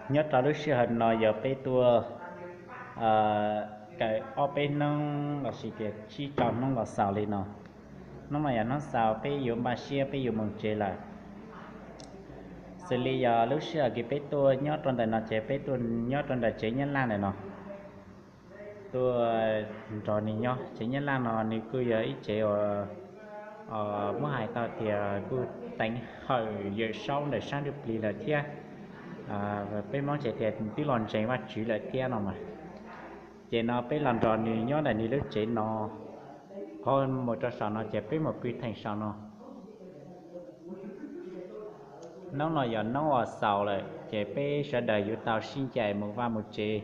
Nyob rau lub sij hawm no yog peb tuaj kawm ob peb hnub lossis tias tsib rau hnub los xaus li no. Hnub no yog hnub xaus peb yuav npaj siab peb yuav mus tsev lawm. Xws li yog lub sij hawm kws peb tuaj nyob rau ntawm no ces peb tuaj nyob rau ntawm tsev Nyab Laj ntawm no. Tuaj nrog nws nyob tsev Nyab Laj no nws kuj yog ib tsev uas muab hais tau tias kuj teev hawm Yawm Saub ntawm sab ntsuj plig lawm thiab. Peb Hmoob ces tias twb los ntseeg Vajtswv lawm thiab no mas. Ces no peb los nrog nws nyob ntawm nws lub tsev no, qhov mus rau saum no ces peb mus pw theem saum no. Hnub no yog hnub uas xaus lawm ces peb sawv daws yuav tau sib ncaim mus vaj mus tsev.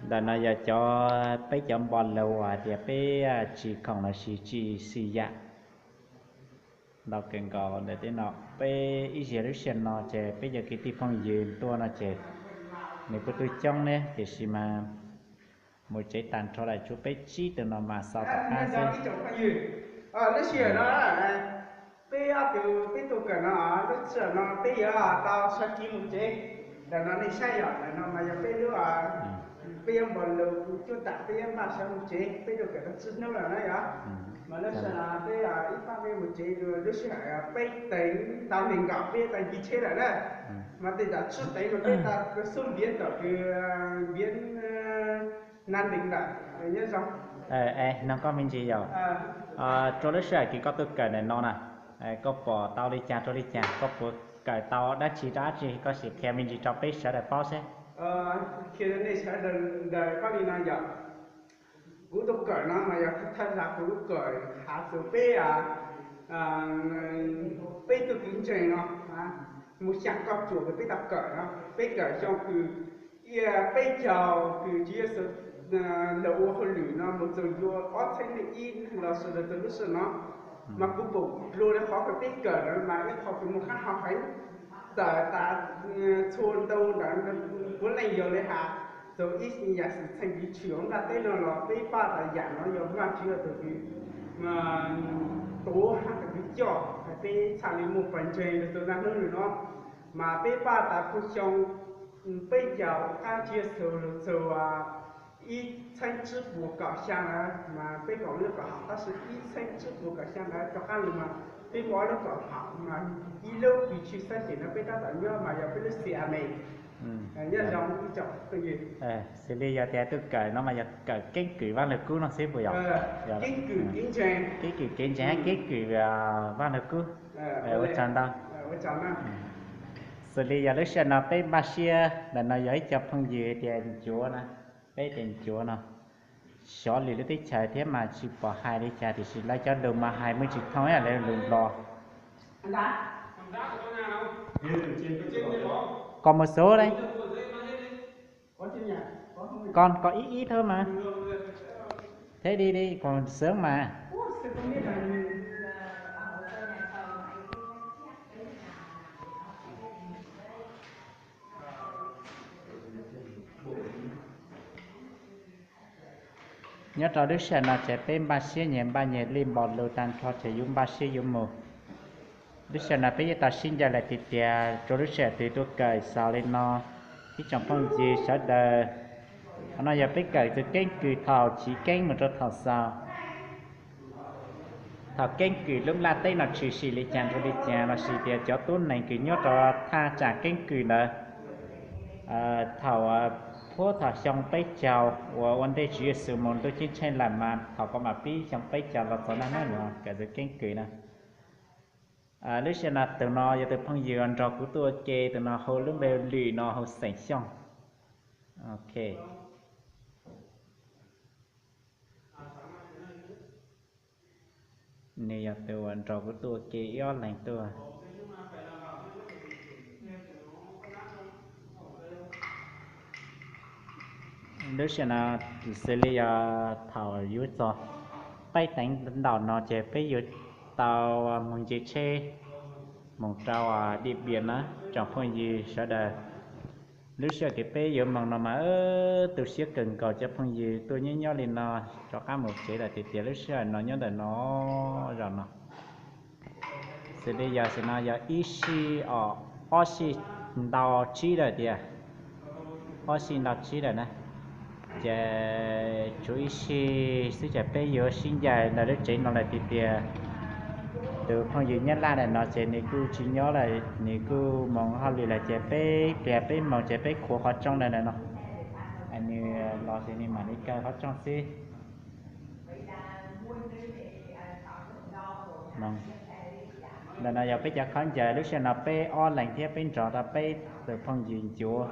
Ntawm no yog cov, peb cov npo laus uas hais tias peb tsis khoom lossis tsis xis yam ntau kawg nkaus ntawm tej no. Peb ib zaug lub sij hawm no ces peb cov kwv tij phooj ywg tuaj no ces nws kuj tuaj coob ne, tiam sis mas mus tsev tag nrho lawm tsuas peb tsib tug no mas xaus tom qab xwb. Lub sij hawm no peb ob tug peb tuaj kawm no, lub sij hawm no peb yuav tau sawv kev mus tsev. Ntawm no nej saib yom, ntawm no mas yog peb lub, peb yuav npog lus cuaj tam peb yuav npaj sawv mus tsev, peb tuaj kawm tau tsib hnub lawm na yom. Mas lub sij hawm no peb ib pab peb mus tsev, lub sij hawm peb teev tau nees nkaum peb tau ncig tsheb lawm na. Mas tej zaum tsib teev mas peb tau xub ntiav tom kws ntiav na nteev lawm. Nyob zoo. Nug koj me ntsis yom, rau lub sij hawm kws koj tuaj kawm ntawm no na, koj pom tau li cas rau li cas, koj puas kawm tau dab tsi rau dab tsi, koj sim qhia me ntsis rau peb sawv daws paub seb. Qhia nej sawv daws paub li no yom, kuv tuaj kawm no mas yog thawj zaug kuv tuaj kawm hav xus peb, peb tug kwv ntseeg no mus xyaa koj tsuas kws peb tau kawm no, peb kawm xyoo kws peb caug kws Tswv Yexus los ua hauj lwm no mus txug yuav ob txheeb leej ib los sis txug lub sij hawm no, mas kuv pum dlua li qhov kws peb kawm lawm mas ib qho kws muaj qab hau heev, txawm tas txhua ntau ntawd puav leej yog li has, txug ib yam xwm txheej kws tshwm hauv nplaj teb no los peb pab tas yam no yog Vajtswv tus kws tuav hab tus kws coj peb txhaj li muaj pawg ntseeg rua txug naj hnub no. Mas peb pab tas puag xyoo peb caug qab Tswv Yexus lug txug ib txheeb tsib puas kaum xyaa ntawd mas peb koom lub koom haum, tab sis ib txheeb tsib puas kaum xyaa ntawd rov qab lug mas peb muaj ob lub koom haum, mas ib lub kws tshwj xeeb ces no peb tab tom nyob mas yog peb lub C M A. Nyob zoo ib tsoom phooj ywg. Xws li yog tias tuaj kawm no mas yog kawm keeb kwm Vaj Lug Kub no xwb puas yog? Keeb kwm kev ntseeg, keeb kwm Vaj Lug Kub. Ua tsaug ntau. Xws li yog lub sij hawm no peb npaj siab ntawm no yog ib co phooj ywg tias ncuav na, peb tias ncuav no, xyov lwm lub teb chaws thiab mas tsis pom hais li cas tiam sis lawv cov lus mas hais muaj tsis thoob ib yam li lus Nplog. Koj mus xub li, koj ib ib thawb mas, thiab li li koj xub mas. Nyob rau lub sij hawm no ces peb npaj siab nyias npaj nyias li npaum lus tag nrho ces yuav npaj siab yuav mus. Lub sij hawm no peb yeej tau sib ncaws lawm tiag tias rau lub sij hawm twg tuaj kawm xaus li no. Ib tsoom phooj ywg sawv daws, qhov no yog peb kawm txug keeb kwm thaum chiv keeb mus rau thaum xaus. Thaum keeb kwm lub nplaj teb no tshwm sim li cas rau li cas lossis tias cov tub neeg kws nyob rau thaj tsam keeb kwm ntawd, thaum puag thaum xyoo peb caug uas ua ntej Tswv Yexus mus ntuj ceeb tsheej lawm mas thaum ko mam pib xyoo peb caug los txog naj hnub no kawm txug keeb kwm na. Lub sij hawm no tus no yog tus phooj ywg nrog kuv tuaj ua ke, tus no hu lub npe Lwm no hu xeem Xyooj. Ok. Nws yog tus uas nrog kuv tuaj ua ke ib ob leeg tuaj. Lub sij hawm no xws li yog thaum yuav txog peb teev ntaum no ces peb yuav tau mus nce tsheb mus rau Diam Npiam na tsoom phooj ywg sawv daws. Lub sij hawm kws peb yuav moog no mas tu siab kawg nkaus cov phooj ywg tuaj nyob nyob li no rov qab mus tsev lawm tiag tias lub sij hawm no nyob ntawm no zaum no. Xws li yog xim no yog ib sij, ob sij ntau tsib lawm tiag, ob sij ntau tsib lawm na. Ces tshuav ib sij xwb ces peb yuav sib ncaim ntawm lub tsev no lawm tiag tiag. Tus phooj ywg Nyab Laj ntawm no ces nws kuj tsis nyob lawm, nws kuj moog hauj lwm lawm ces peb pliag peb moog ces peb khuv qhov rooj ntawm no. Nws los ces nws mam li kaw qhov rooj xwb. Ntawm no yog peb cov khaub ncaws, lub sij hawm no peb ob leeg thiab peb nrog rau peb tus phooj ywg ncuav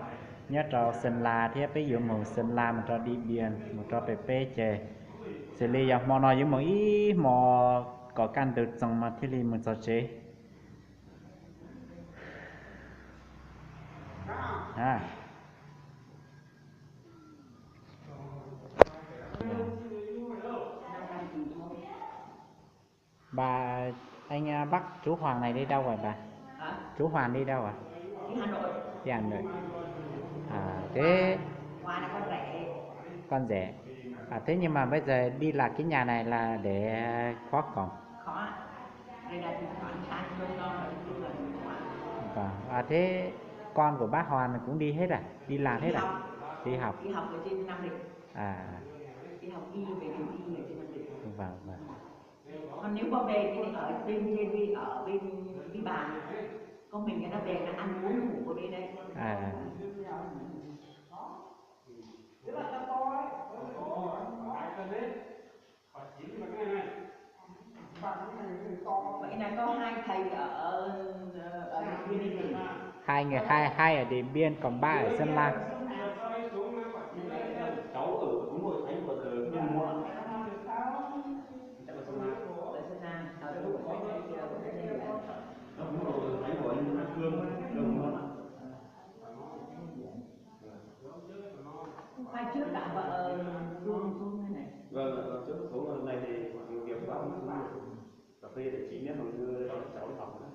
nyob rau Xeem Las thiab peb yuav mus Xeem Las mus rau Di Npias mus rau pem peb ces xws li yog hmo no yuav mus ib hmo kom kaj ntug txoos mas thiaj li mus txog tsev. Bà, anh à, bắt chú Hoàng này đi đâu rồi bà? Hả? Chú Hoàng đi đâu rồi? Đi Hà Nội. Đi Hà Nội. À, thế Hoàng là con rể. Con rể. À, thế nhưng mà bây giờ đi là cái nhà này là để khóa cổng. Khóa. Đây là thỉnh thoảng sang trông nom là đi là thỉnh thoảng. Vâng. À, thế con của bác Hoàng cũng đi hết à? Đi làm hết à? Đi học. Đi học. Đi học ở trên Nam Định. À. Đi học y, về ngành y ở trên Nam Định. Vâng, vâng. Còn nếu mà về thì ở bên, bên, bên, ở bên Bi Bàn. Con mình nó về nó ăn uống ngủ ở bên đấy. À. Vậy là có hai thầy ở, ở, ở Điện Biên. Hai người, hai, hai ở Điện Biên, còn ba ở Sơn La. Cháu ở, đúng rồi, Khánh ở Biên Hòa. Ở Sơn La, cháu ở Khánh Hòa. Cháu cũng ở Khánh Hòa, An Khương, Đồng Nai. Hôm qua trước cả vợ Phương xuống thế này. Vâng, vâng, trước xuống hôm nay thì mọi người việc quá không xuống được. Cà phê để chín mét mà đưa cho cháu đi học nữa.